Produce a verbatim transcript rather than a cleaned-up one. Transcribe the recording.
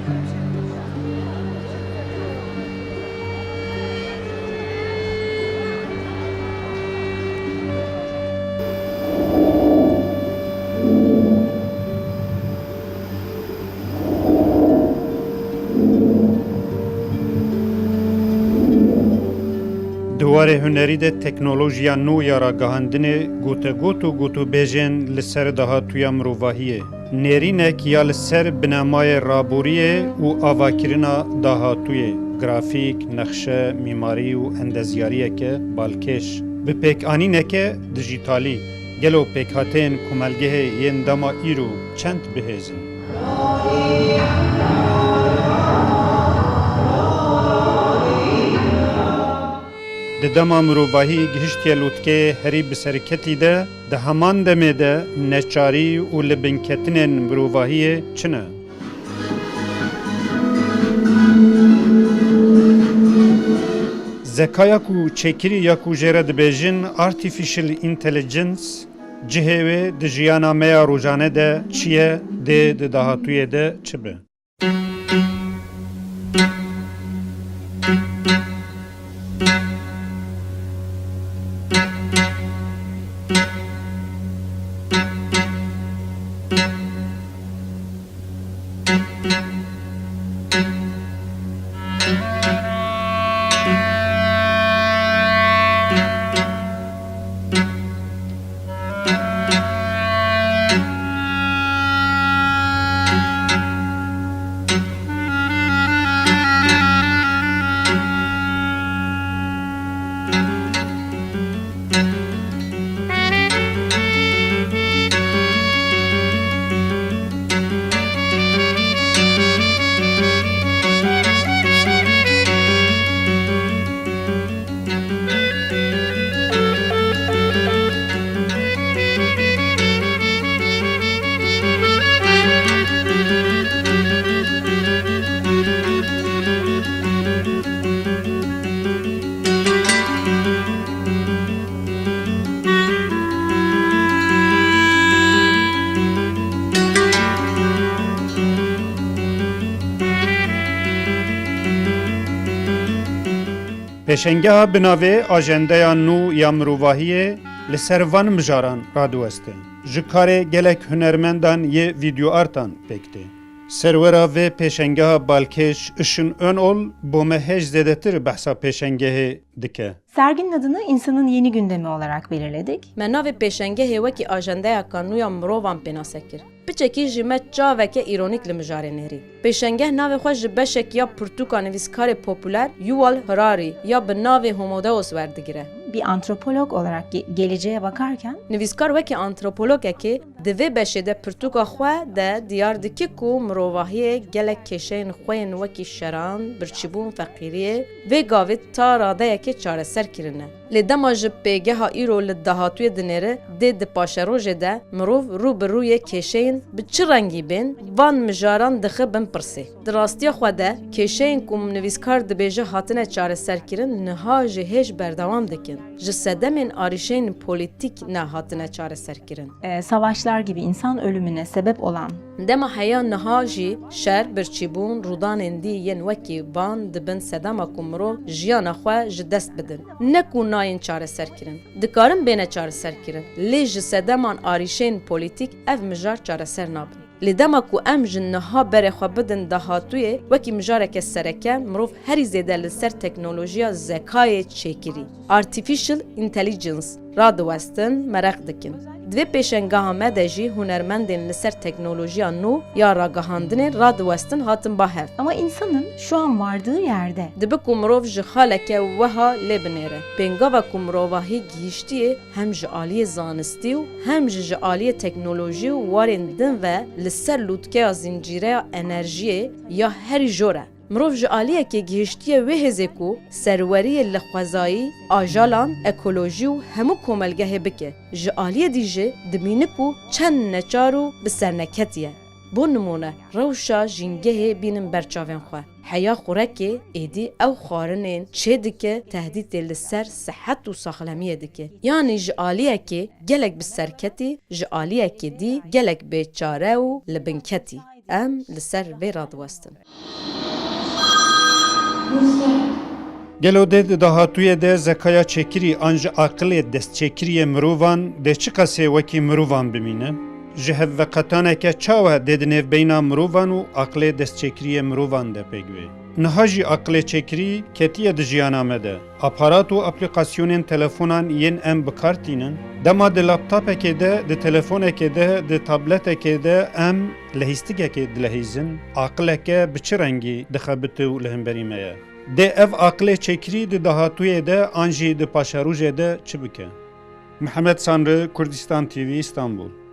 Di warê hunerî de teknolojiya nû ya ragihandinê, gotegot û gotûbêjên li ser dahatûya mirovahiyê, nêrînek ya li ser binemayê raboriyê û avakirina dahatûyê, grafîk, nexşe, mîmarî û endezyariyeke balkêş, bi pêkanîneke dijîtalî. Gelo pêkhateyên komelgehê yên dema îro çend bihêz in? Di dema mirovahî gihiştiye lotkeyê herî bi serketî de, di heman demê de neçarî û libinketinên mirovahiyê çi ne? Zekaya ku çêkirî ya ku jê re dibêjin artificial intelligence, cihê wê di jiyana me ya rojane de çi ye, dê di dahatûyê de çi be? Pêşengeha bi navê Ajendeya Nû ya Mirovahiyê li ser van mijaran radiweste. Ji karê gelek hunermendan yê vîdyoartan pêk tê. Serwera vê pêşengeha balkêş Işın Önol bo me hêj zêdetir behsa pêşengehê dike. Serginin adını insanın yeni gündemi olarak belirledik. Me navê pêşengehê wekî ajendeyeka nû ya mirovan pênase kir. Piçekî jî me çaveke îronîk li mijarê nêrî. Pêşengeh navê xwe ji beşek ya pirtûka nivîskarê populer Yuval Harari ya bi navê Homo Deus werdigire. Bir antropolog olarak ge- geleceğe bakarken Nivîskar wekî antropologekê di vê beşê de pirtûka xwe de diyar dike ku mirovahiyê gelek kêşeyên xwe yên wekî şeran, birçîbûn, feqîriyê vê gavê ta radeyekê çareser kirine. Lê dema ji pêgeha îro li dahatûyê dinêre, dê di paşerojê de mirov rû bi rûyê kêşeyên bi çi rengî bên, van mijaran dixe bin pirsê. Di rastiya xwe de, kêşeyên ku nivîskar dibêje hatine çareserkirin, niha jî hêj berdewam dikin. Ji sedemên arîşeyên polîtîk ne hatine çareserkirin. E, savaşlar gibi insan ölümüne sebep olan Dema heya niha jî şer, birçîbûn, rûdanên dî yên wekî van dibin sedema ku mirov jiyana xwe ji dest bidin. Ne ku nayên çareserkirin. Dikarin bêne çareserkirin. Lê ji sedeman arîşeyên polîtîk ev mijar çareser nabin. Lê dema ku em ji niha berê xwe bidin dahatûyê, wekî mijareke sereke, mirov herî zêde li ser teknolojiya zekayê çêkirî, artificial intelligence, radiwestin, mereq dikin. Di vê pêşengeha me de jî hunermendên li ser teknolojiya nû ya ragihandinê radiwestin hatin ba hev. Ama insanın şu an vardığı yerde Dibe ku mirov ji xaleke weha lê binêre. Pêngava ku mirovahî gihîştiyê hem ji aliyê zanistî û hem jî ji aliyê teknolojî û warên din ve li ser lûtkeya zincîreya enerjiyê ya herî jor e. Mirov ji aliyekê gihiştiye wê hêzê ku serweriyê li xwezayî, ajalan, ekolojî û hemû komelgehê bike. Ji aliyê dî jî dibîne ku çend neçar û bi serneketî ye. Bo nimûne, rewşa jîngehê bînin ber çavên xwe. Heya xurekê êdî ew xwarinên çêdike tehdîtê li ser sihet û saxlemiyê dike. Yanî ji aliyekê gelek bi serketî, ji aliyekê dî gelek bêçare û li bin ketî. Em li ser vê radiwestin. Gelo dê di dahatûyê de zekaya çêkirî an jî aqilê destçêkirî yê mirovan dê çiqasê wekî mirovan bimîne? Ji hevveqetaneke çawa dê di nêvbeyna mirovan û aqilê destçêkirî yê mirovan de pêk bê? Niha jî aqilê çêkirî ketiye di jiyana me de. Aparat û aplîkasyonên telefonan yên em bi kar tînin. Dema di laptopekê de, di telefonekê de, di tabletekê de em lehîstikekê dilehîzin, aqileke bi çi rengî dixebite û li hemberî me ye? Dê ev aqilê çêkirî di dahatûyê de an jî di paşerojê de çi bike? Mihemed Sanri, Kurdistan T V, Îstanbul.